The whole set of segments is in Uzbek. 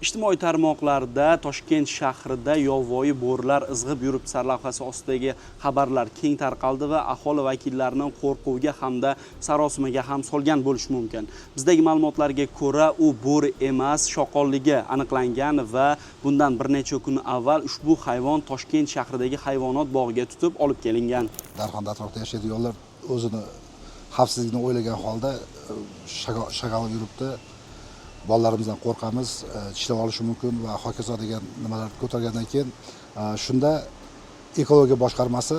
Ijtimoiy tarmoqlarda Toshkent shahrida yovvoyi bo'rilar izg'ib yuribdi sarlavhasi ostidagi xabarlar keng tarqaldi va aholi vakillarini qo'rquvga hamda sarosimaga ham solgan bo'lishi mumkin. Bizdagi ma'lumotlarga ko'ra, u bo'ri emas, shoqolligi aniqlangan va bundan bir necha kun avval ushbu hayvon Toshkent shahridagi hayvonot bog'iga tutib olib kelingan. Darxonda atrofida yashaydiganlar o'zini xavfsizligini o'ylagan holda shagal yuribdi. Bolalarimizdan qo'rqamiz, tishlab olishi mumkin va hokazo degan nimalarni ko'targandan keyin shunda ekologiya boshqarmasi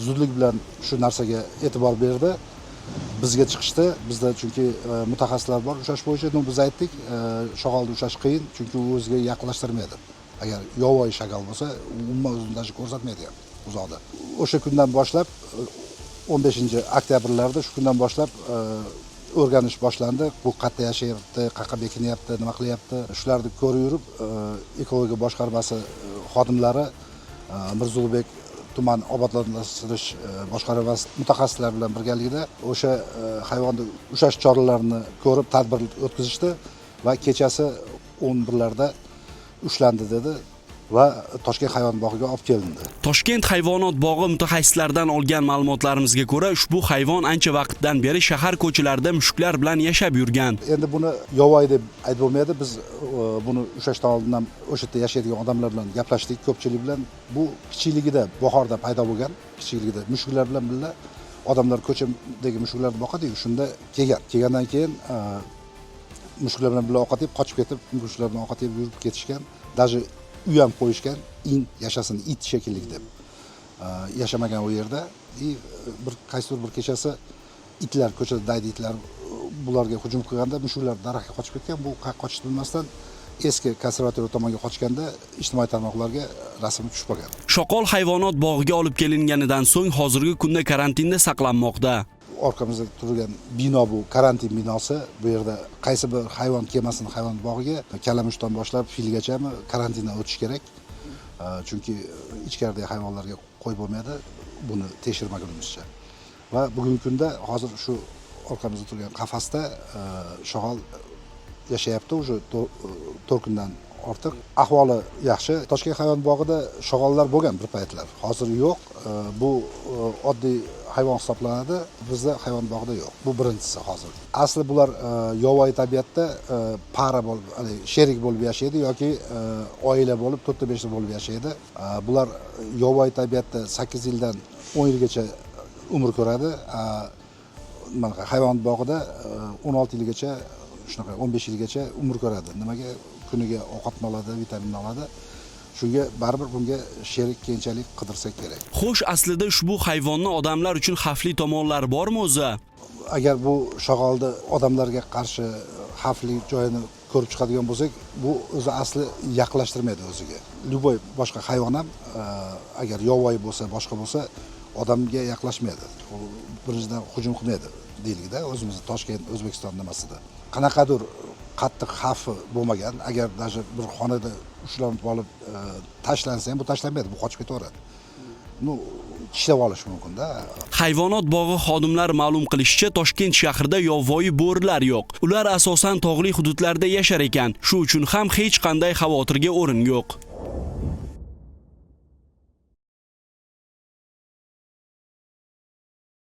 zudlik bilan shu narsaga e'tibor berdi. Bizga chiqishdi. Bizda chunki mutaxassislar bor ushlash bo'yicha. Ну, biz aytdik, shoqolni ushlash qiyin, chunki u o'ziga yaqinlashtirmaydi. Agar yovvoyi shagal bo'lsa, u umuman o'zini даже ko'rsatmaydi ham uzoqda. O'sha kundan boshlab 15 oktyabrlarda shu kundan boshlab o'rganish boshlandi. Bu qayerda yashayapti, qayerqa bekinyapti, nima qilyapti, shularni ko'rib yurib, ekologiya boshqarmasi xodimlari Mirzo Ulug'bek tuman obodonlashtirish boshqarmasi mutaxassislari bilan birgalikda o'sha hayvonni ushlash choralarini ko'rib, tadbir o'tkazishdi va kechasi 11larda ushlandi dedi va Toshkent hayvonot bog'iga olib kelindi. Toshkent hayvonot bog'i mutaxassislaridan olgan ma'lumotlarimizga ko'ra, ushbu hayvon ancha vaqtdan beri shahar ko'chalarida mushuklar bilan yashab yurgan. Endi buni yovvoyi deb aytib bo'lmaydi. Biz buni ushlashdan oldin ham o'sha yerda yashaydigan odamlar bilan gaplashdik, ko'pchilik bilan. Bu kichikligida, bahorda paydo bo'lgan, kichikligida mushuklar bilan birga odamlar ko'chadagi mushuklarni boqadiyu, shunda kelgan. Kelgandan keyin mushuklar bilan birga ovqat yeb, qochib ketib, mushuklar bilan ovqat yeb yurib ketishgan. Даже uy ham qo'yishgan, in yashasin it shekilli deb. Yashamagan u yerda. И bir qaysidir bir kechasi itlar, ko'chada daydi itlar bularga hujum qilganda mushuklar daraxtga qochib ketgan. Bu qayerga qochishni bilmasdan eski konservatoriya tomonga qochganda ijtimoiy tarmoqlarga rasmi tushib qolgan. Shoqol hayvonot bog'iga olib kelinganidan so'ng hozirgi kunda karantinda saqlanmoqda. Orqamizda turgan bino bu karantin binosi. Bu yerda qaysi bir hayvon kelmasin hayvon bog'iga, kalamushdan boshlab filgachami karantindan o'tish kerak. Chunki ichkaridagi hayvonlarga qo'yib bo'lmaydi buni tekshirmagunimizcha. Va bugungi kunda hozir shu orqamizda turgan qafasda shoqol yashayapti уже 4 kundan ortiq. Ahvoli yaxshi. Toshkent hayvon bog'ida shoqollar bo'lgan bir paytlar. Hozir yo'q. Bu oddiy hayvon hisoblanadi. Bizda hayvon bog'ida yo'q. Bu birinchisi hozir. Asli bular yovvoyi tabiatda para bo'lib, haligi sherik bo'lib yashaydi yoki oila bo'lib, 4 ta 5 ta bo'lib yashaydi. Bular yovvoyi tabiatda 8 yildan 10 yilgacha umr ko'radi. Mana hayvon bog'ida 16 yilgacha, shunaqa 15 yilgacha umr ko'radi. Nimaga? Kuniga ovqatni oladi, vitaminni oladi. Shunga baribir bunga sherik keyinchalik qidirsak kerak. Xo'sh, aslida ushbu hayvonni odamlar uchun xavfli tomonlari bormi o'zi? Agar bu shoqolni odamlarga qarshi xavfli joyini ko'rib chiqadigan bo'lsak, bu o'zi asli yaqinlashtirmaydi o'ziga. Любой boshqa hayvon ham agar yovvoyi bo'lsa, boshqa bo'lsa, odamga yaqinlashmaydi. U birinchidan hujum qilmaydi deylikda, o'zimizni Toshkent, O'zbekiston nimasida. Qanaqadir qattiq xavfi bo'lmagan. Agar даже bir xonada ushlanib olib tashlansa ham bu tashlanmaydi, bu qochib ketaveradi. Ну, tishlab olishi mumkin-da. Hayvonot bog'i xodimlari ma'lum qilishicha, Toshkent shahrida yovvoyi bo'rilar yo'q. Ular asosan tog'li hududlarda yashar ekan. Shu uchun ham hech qanday xavotirga o'rin yo'q.